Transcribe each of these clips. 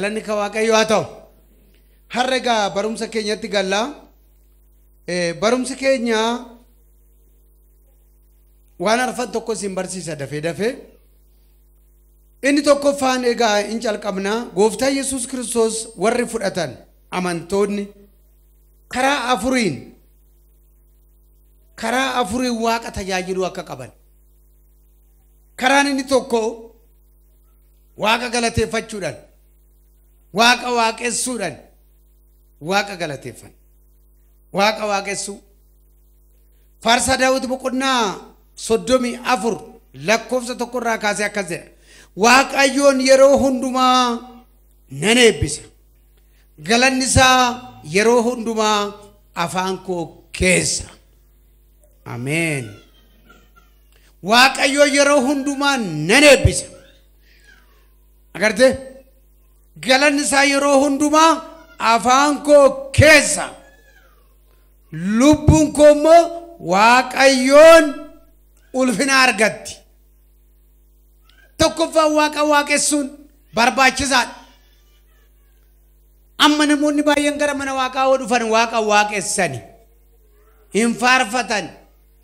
Galanni ka Waaqayyoo haa ta'u. Har'a egaa barumsa keenyatti galla. Barumsi keenya waan arfan tokko isin barsiisa dafee dafee. Inni tokkoffaan egaa hin calqabna. Gooftaa Yesuus Kiristoos warri fudhatan amantoonni karaa afuriin waaqa tajaajiluu akka qaban. Karaan inni tokko waaqa galateeffachuudhaan, waaqa waaqessuudhaan, waaqa galateeffan, waaqa waaqessuu. Faarsaa Daawit boqonnaa 34 lakkoofsa 1 irraa kaasee akkas jedha. Waaqayyoon yeroo hundumaa nan eebbisa. Galanni isaa yeroo hundumaa afaan koo keessa. Ameen. Waaqayyoon yeroo hundumaa nan eebbisa. Agartee? Galanni isaa yeroo hundumaa afaan koo keessa. Lubbuun koo immoo Waaqayyoon ulfina argatti. Tokkoffaan waaqa waaqessuun barbaachisaadha. Amma namoonni baay'een gara mana waaqaa yoo dhufan waaqa waaqessani. Hin faarfatan,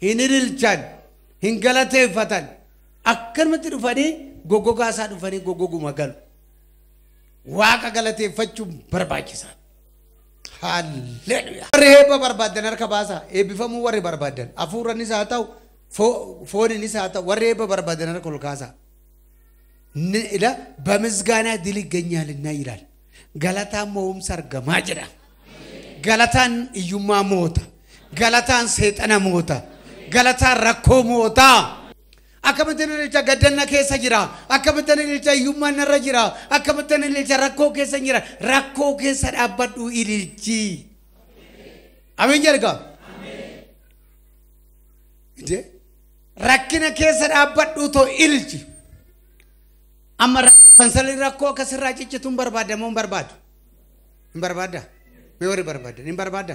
hin ililchan, hin galateeffatan. Akkanumatti dhufanii goggogaa isaa dhufanii goggoguma galu. Waaqa galateeffachuun barbaachisaadha. Halleluuyaa. Warri eebba barbaadan harka baasaa. Eebbifamuu warri barbaadan. Hafuuranis haa ta'u, fooninis haa ta'u, warri eebba barbaadan harka ol kaasaa. በምስጋና ድል ይገኛልና ይላል። Galataan mo'umsa argamaa jedha. Galataan hiyyummaa moota. Galataan seexana moota. Galataan rakkoo moota. Akkamittiin ililcha gaddanna keessa jira. Akkamittiin ililcha hiyyummaan narra jira. Akkamittiin ililcha rakkoo keessa jira. Rakkoo keessa dhaabbadhu ililchi. Amiin jedha. Rakkina keessa dhaabbadhu too ililchi. Amma sansalli rakkoo akkasirraa ciccitu hin barbaadda moo hin barbaadu? Hin barbaadda? Mee warri barbaadan hin barbaadda?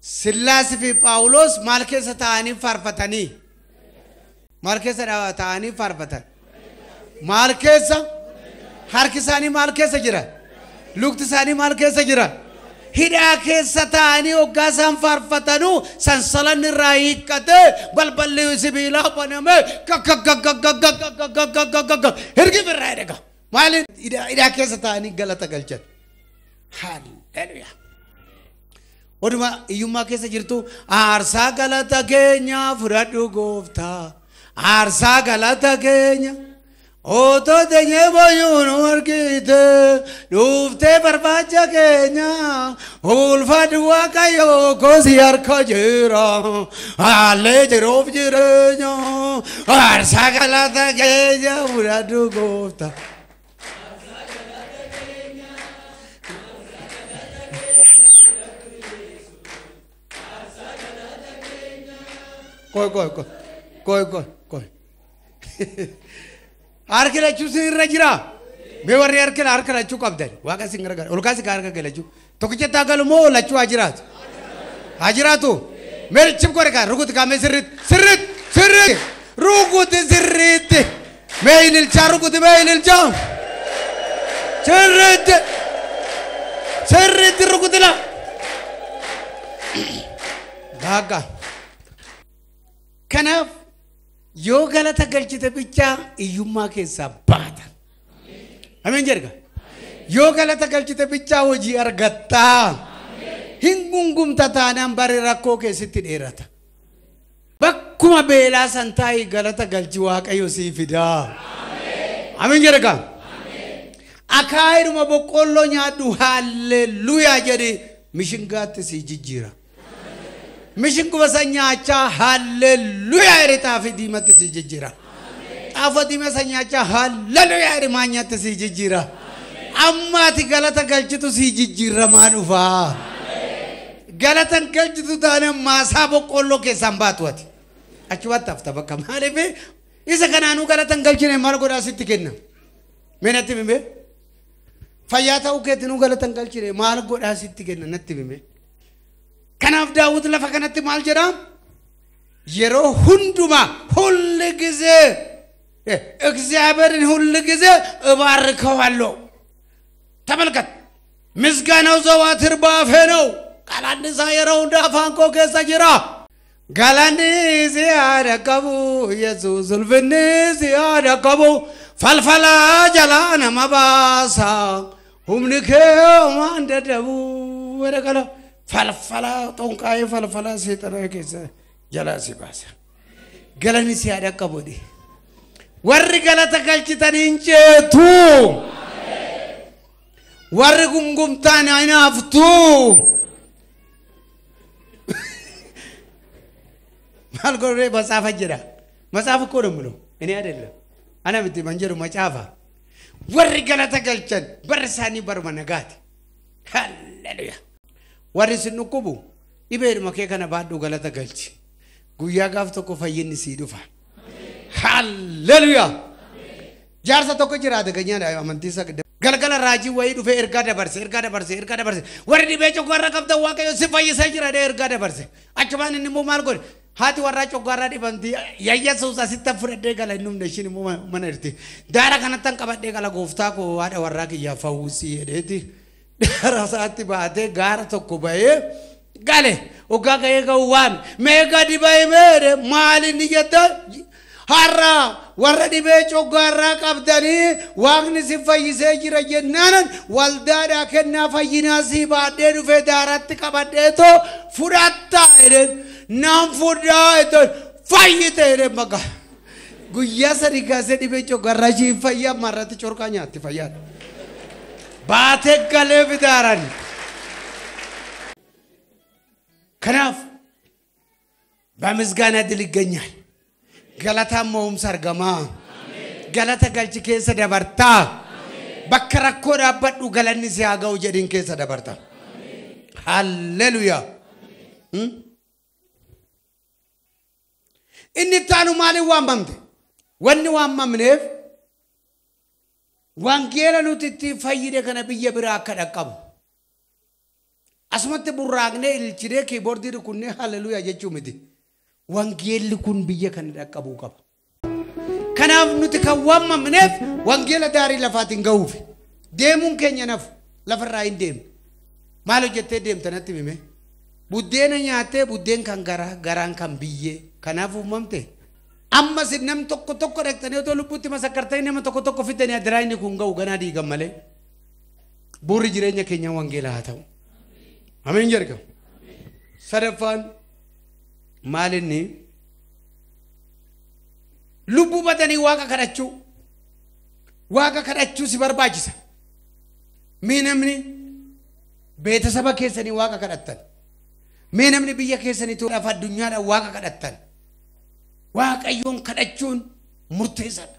Sillaasii fi Phaawulos maal keessa taa'anii faarfatanii? Maal keessa taa'anii faarfatan? Maal keessa? Harki isaanii maal keessa jira? Lukti isaanii maal keessa jira? Hidhaa keessa taa'anii hoggaa isaan faarfatanuu sansalanni irraa hiikkatee balballi sibiilaa banamee hirgif irraa jedha. Maaliin hidhaa keessa taa'anii galata galchan? Halleluuyaa. Oduma hiyyummaa keessa jirtu aarsaa galata keenya fudhadhu gooftaa. Aarsaa galata keenya. Otoo teenyee booyyuu nu argite dhuftee barbaacha keenya ulfaadhu Waaqayyo koo si harka jira haallee jiruuf jireenya aarsaa galata keenya fudhadhu gooftaa. Koi koi koi koi koi koi. Harki lachuu isin irra jira. Mee warri harka lachuu qabdan waaqa isin gargaara. Ol kaasi harka lachuu. Tokkicha galu moo lachuu haa jiraatu? Haa jiraatu. Mee chim godhe kaa rukuti kaa mee sirriitti sirriitti sirriitti rukuti sirriitti. Mee ililchaa rukuti mee ililchaa. Sirriitti sirriitti rukuti la. Baga. Kanaaf yoo galata galchite bichaa hiyyummaa keessaa baata. Ameen jedha. Yoo galata galchite bichaa hojii argattaa. Hin gungumta taanaan bari rakkoo keessatti dheerata. Bakkuma beelaa san taa'ii galata galchi Waaqayyo sii fidaa. Ameen jedha. Akaayidhuma boqqolloo nyaadhu halleluuyaa jedhi mishingaatti sii jijjiira. Mishinguma san nyaachaa halleluuyaa jedhi xaafii diimatti sii jijjiira. Xaafii diimaa san nyaachaa halleluuyaa jedhi maanyaatti sii jijjiira. Amma ati galata galchitu sii jijjiiramaa dhufaa. Galatan galchitu taane maasaa boqqolloo keessaan baatu ati. Achumatti hafta bakka maaliif isa kanaanuu galatan galchine maal godhaa sitti kenna. Mee natti himi. Fayyaa ta'uu keetinuu galatan galchine maal godhaa sitti kenna natti himi. Kanaaf Daawit lafa kanatti maal jedhaa? Yeroo hundumaa ሁል ጊዜ እግዚአብሔርን ሁል ጊዜ እባርከዋለሁ። ተመልከት፣ ምስጋናው ዘወትር በአፌ ነው። Galanni isaa yeroo hunda afaan koo keessa jira. Galanni si haa dhaqqabu Yesuus, ulfinni si haa dhaqqabu. Falfala jalaa nama baasa, humni kee homaan dadhabu. Jedha falfala xonqaa'ee falfala seexanaa keessa jalaa si baasa. Galanni si haa dhaqqabu jedhe. Warri galata galchitan hin ceetu. Warri gungumtaan hin haftu. Maal godhee macaafa jedha. Macaafa koo ነው የምለው እኔ አይደለም። Ana miti man jedhu macaafa. Warri galata galchan barri isaanii baruma nagaati. Halleluuyaa. Warri isin dhukkubu dhibeedhuma kee kana baadhu galata galchi. Guyyaa gaaf tokko fayyinni sii dhufa. Halleluuyaa. Jaarsa tokko jiraate ganyaadha amantii isaa galgala raajii wayii dhufee ergaa dabarse ergaa dabarse ergaa dabarse. Warri dhibee coggaarraa qabdan Waaqayyo si fayyisee jira jedhee ergaa dabarse. Achumaan inni immoo maal godhe? Haati warraa coggaarraa dhibamti Yesuus asitti fudhadhee gala inni humna ishiin immoo mana jirti. Daara kanattan qabadhee gala gooftaa koo haadha warraa kiyyaa fawwisii jedheeti. Daara isaatti baatee gaara tokko bahee gale. Hoggaa ga'ee ga'u waame. Mee gadi bahi meedhe maal inni jetta? Har'a warra dhibee coggaarraa qabdanii Waaqni si fayyisee jira jennaan waldaadhaa kennaa fayyinaa si baadhee dhufee daaratti qabadheetoo fudhattaa jedheen. Naan fudhaa jedheen fayyite jedheen maqaa. Guyyaa sadii kaasee dhibee coggaarraa ishii fayyaa ammarratti corqaa nyaatti fayyaadha. Baatee galee fidaaran. Kanaaf በምስጋና ድል ይገኛል። Galataan mo'umsa argamaa. Galata galchi keessa dabartaa. Bakka rakkoo dhaabbadhu galanni si haa ga'u jedhin keessa dabarta. Halleluuyaa. Inni itti aanu maaliin waamamte? Wanni waamamneef wangeela nuti ittiin fayyide kana biyya biraa akka dhaqqabu. Asumatti burraaqnee ilchidee kiiboordii rukunnee halleluuyaa jechuu miti. Wangeelli kun biyya kana dhaqqabuu qaba. Kanaaf nuti kan waamamneef wangeela daarii lafaatiin ga'uuf. Deemuun keenya nafu lafarraa hin deemne. Maal hojjettee deemta natti himi? Buddeena nyaattee buddeen kan garaa garaan kan biyyee kanaaf uumamte. Ammas nam tokko tokko dhaqxanii otoo lubbuutti masakkartanii nama tokko tokko fidanii adiraa inni kun ga'u ganaa diigan malee. Bu'uurri jireenya keenyaa wangeela haa ta'u. Ameen jedhama. Sadaffaan maal inni lubbuu badanii waaqa kadhachuu. Waaqa kadhachuu si barbaachisa. Mee namni beetasaba keessanii waaqa kadhattan. Mee namni biyya keessanii lafa addunyaadhaan waaqa kadhattan. Waaqayyoon kadhachuun murteessaadha.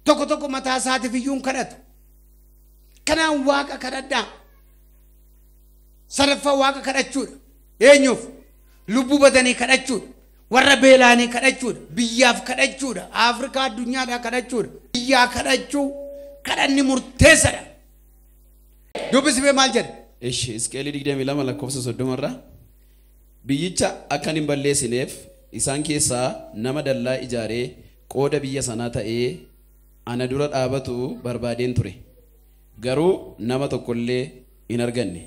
Tokko tokko mataa isaatiif iyyuu hin kadhatu. Kanaan waaqa kadhadhaa. Sadaffaa waaqa kadhachuudha. Eenyuuf? Lubbuu badanii kadhachuudha. Warra beelaanii kadhachuudha. Biyyaaf kadhachuudha. Afrikaa addunyaadhaa kadhachuudha. Biyyaa kadhachuu kadhanni murteessaadha. Dubbisibee maal jedha? Ishi Hisqeel 22 lakkoofsa 30 irraa biyyicha akka hin balleessineef isaan keessaa nama dallaa ijaaree qooda biyya sanaa ta'ee ana dura dhaabatu barbaadeen ture. Garuu nama tokkollee hin arganne.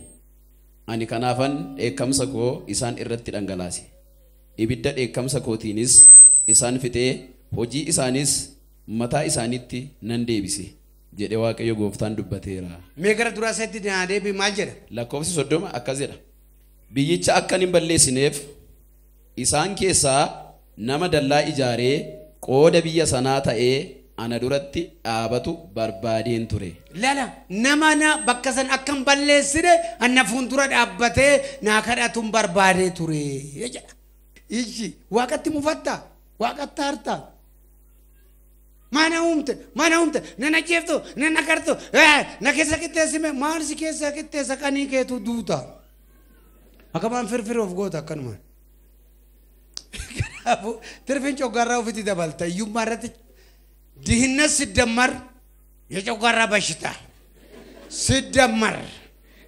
Ani kanaafan dheekkamsa koo isaan irratti dhangalaase. Ibidda dheekkamsa kootiinis isaan fixee hojii isaanis mataa isaaniitti nan deebise jedhe Waaqayyo gooftaan dubbateera. Mee gara duraa isaatti naa deebi maal jedha? Lakkoofsi 30 akkas jedha. Biyyicha akka hin balleessineef isaan keessaa nama dallaa ijaaree qooda biyya sanaa ta'ee ana duratti dhaabatu barbaadeen ture. Lala nama na bakka san akka hin balleessine ana fuuldura dhaabbatee naa kadhatuun barbaadee ture jedha. Ishi waaqatti mufattaa waaqatti aartaa. Mana uumte mana uumte nana jeeftu nana gartu na keessa qixxeessime maal si keessa qixxeessa qanii keetu duuta. Akkamaan firfir of goota akkanumaan. Kanaafuu tirfiin coggaarraa ofitti dabalta hiyyummaa irratti ድህነት ሲደመር የጨጓራ በሽታ ሲደመር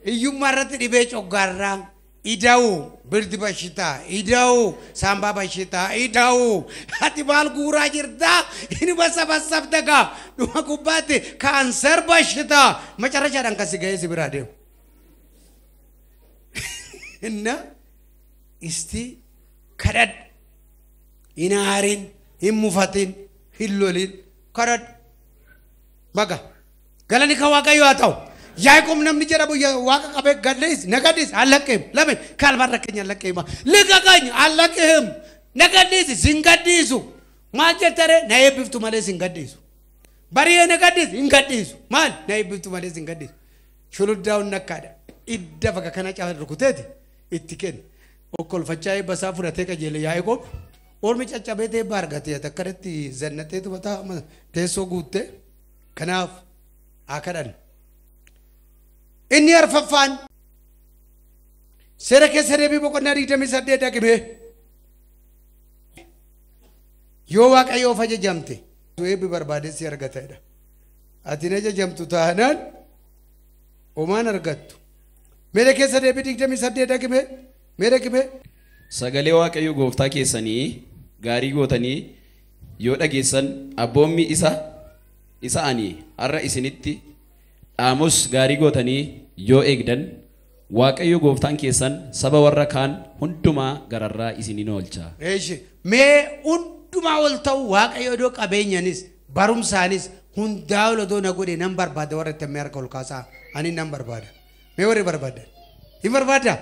hiyyummaa irratti dhibee coggaarraa Ida'u birdi bashitaa, ida'u saambaa bashitaa, ida'u ati maal guuraa jirtaa inni basabasabta gaa dhuma gubbaatti kaanser bashitaa macarashaadhaan kasi ga'ee si biraa deemu. Inna isti kadhadhu hin aarin hin mufatin hin lolin kadhadhu baga galanni kan Waaqayyoo haa ta'u. Yaaqoob namni jedhamu waaqa qabee gadhiis na gadhiis አለቅህም። ለምን ካልባረከኝ አለቅህም፣ ልቀቀኝ አለቅህም፣ na gadhiisi sin gadhiisu maal jettare na eebbiftu malee sin gadhiisu bari'ee na gadhiisi hin gadhiisu maal na eebbiftu malee sin gadhiisu shuluddaa'uun nakkaadha idda bakka kana caafa rukuteeti itti kenni okkolfachaa eebba isaa fudhatee qajeele Yaaqoob ormi caccabee eebba argatee akkanatti zannateetu mataa teessoo guuttee kanaaf haa kadhannu. Inni arfaffaan seera keessa deebii boqonnaa 28 dhaqime yoo Waaqayyoof ajajamte eebbi barbaade si argatedha. Ati hin ajajamtu taanaan homaan argattu. Meera keessa deebii 28 dhaqime meera dhaqime. Sagalee Waaqayyo gooftaa keessanii gaarii gootanii yoo dhageessan abboommi isa ani har'a isinitti dhaamus gaarii gootanii yoo eegdan Waaqayyo gooftaan keessan saba warra kaan hundumaa gararraa isiniin oolcha. Eeshi mee hundumaa ol ta'u Waaqayyo iddoo qabeenyanis barumsaanis hundaa ol odoo na godhe nan barbaada warra itti harka ol kaasaa ani nan barbaada. Mee warri barbaada? Hin barbaada?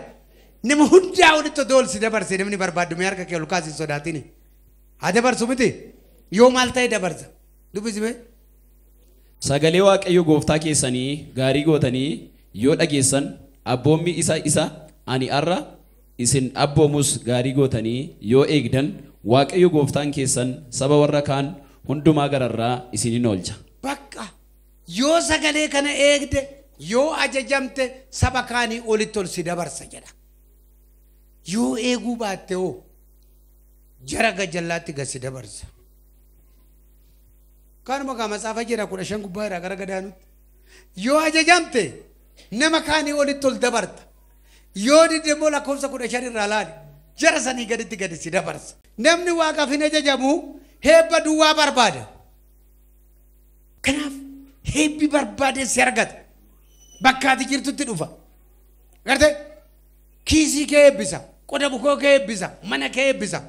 Nama hundaa olitti odoo ol si dabarse namni barbaadu mee harka kee ol kaasi hin sodaatini. Haa dabarsu miti? Yoo maal ta'e dabarsa? Dubbisi mee? Sagalee Waaqayyo gooftaa keessanii gaarii gootanii yoo dhageessan abboommi isa ani har'a isin abboomus gaarii gootanii yoo eegdan Waaqayyo gooftaan keessan saba warra kaan hundumaa gararraa isiniin oolcha. Bakka yoo sagalee kana eegde yoo ajajamte saba kaanii olitti ol si dabarsa jedha. Yoo eeguu baatte hoo jara gajallaatti gad si dabarsa. Kanuma kaa matsaafa jedha 15 gubbaa irraa gara gadaanutti. Yoo ajajamte nama kaanii olitti ol dabarta. Yoo didde immoo lakkoofsa 15 irraa laali jara sanii gaditti gadi si dabarsa. Namni waaqaaf hin ajajamu heebba duwwaa barbaada. Kanaaf heebbi barbaade si argata. Bakka ati jirtutti dhufa. Gartee kiisii kee eebbisa, qoda bukoo kee eebbisa, mana kee eebbisa.